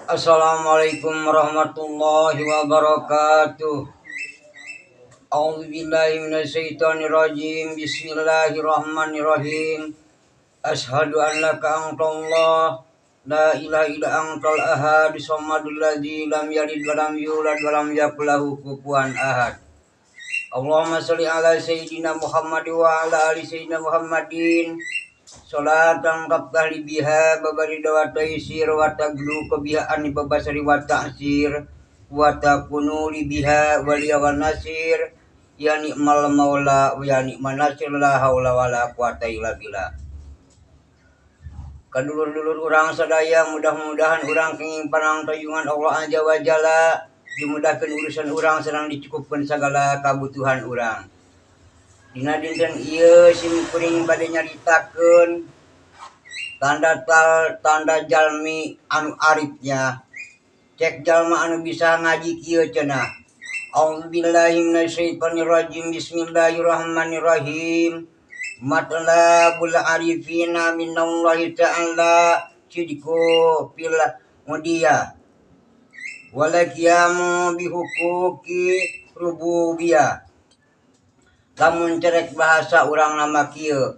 Assalamualaikum warahmatullahi wabarakatuh. A'udzubillahi minasyaitonirrajim. Bismillahirrahmanirrahim. Asyhadu an la antallah la ilaha illa antal ahad samadul ladzi lam yalid wa lam yulad wa lam yakul lahu kufuwan ahad. Allahumma sholli ala sayyidina Muhammad wa ala ali sayyidina Muhammadin. Salatan taftahli biha babarida wa taysir wa taglu biha an babasari wa ta'sir wa takunu li biha waliya wa nasir ya ni'mal maula wa ya ni'man nasir la haula wala quwata illa billah. Kadulur-dulur urang sadaya, mudah-mudahan urang kenging panangtayungan Allah Azza wa Jalla, dimudahkan urusan urang sareng dicukupkeun sagala kabutuhan urang. Dina dinten ieu sim kuring bade nyaritakeun tanda tal tanda jalmi anu arifnya. Cek jalma anu bisa ngaji kieu cenah. A'udzubillahi minasyaitonirrajim. Bismillahirrahmanirrahim. Matlabul arifina minallahi ta'ala sidqu fil mudiyah wal qiyamu bihuquqi rububiyah. Lamun cerek bahasa urang nama kieu,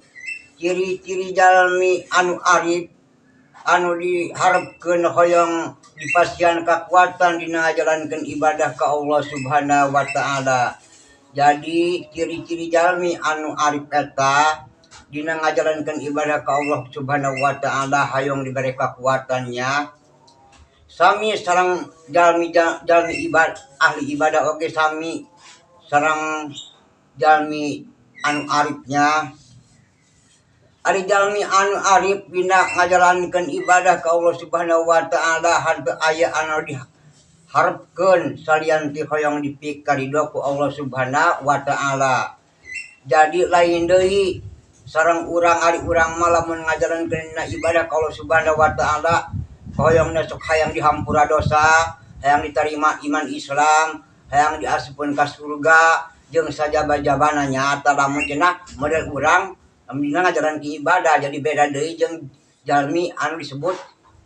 ciri-ciri jalmi anu arif anu diharapkeun hoyong dipasihan kakuatan dina ngajalankeun ibadah ka Allah Subhanahu wa taala. Jadi ciri-ciri jalmi anu arif eta dina ngajalankeun ibadah ka Allah Subhanahu wa taala hayong dibere kakuatannya. Sami sareng jalmi jalmi ibad ahli ibadah oge sami sareng jalmi anu arifnya. Ari jalmi anu arif dina ngajalankeun ibadah ka Allah Subhanahu wa taala henteu aya anu diharepkeun salian ti hoyong dipikarido ku Allah Subhanahu wa taala. Jadi lain deui sareng urang, ari urang mah lamun ngajalankeun ibadah ka Allah Subhanahu wa taala hoyongna sok hayang dihampura dosa, hayang diterima iman Islam, hayang diasupkeun ka surga jeung sajaba-jabana. Nyata lamun cenah model urang dina ngajalankeun ibadah, jadi beda deui jeung jalmi anu disebut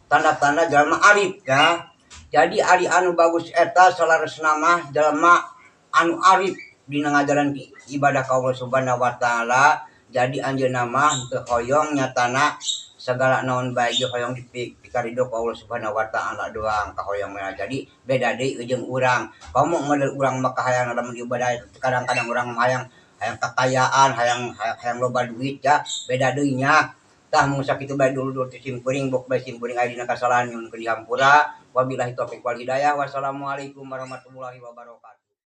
tanda-tanda jalma arif ya. Jadi ari anu bagus eta salaresna mah jalma anu arif dina ngajalankeun ibadah ka Allah Subhanahu wa taala. Jadi anjeunna mah teu hoyong nyatana segala naon bae ge hoyong dipikarido ku Allah Subhanahu wa taala doang kahoyong mah. Jadi beda deui jeung urang. Komo model urang mah kahayang lamun ibadah kadang-kadang urang mah hayang hayang kekayaan, hayang hayang loba duit ya, beda deui nya. Tah, mun sakitu bae dulur ti sim kuring, bok bae sim kuring aya dina kasalahan nyuhunkeun dihampura. Wabillahi taufik wal hidayah. Wassalamualaikum warahmatullahi wabarakatuh.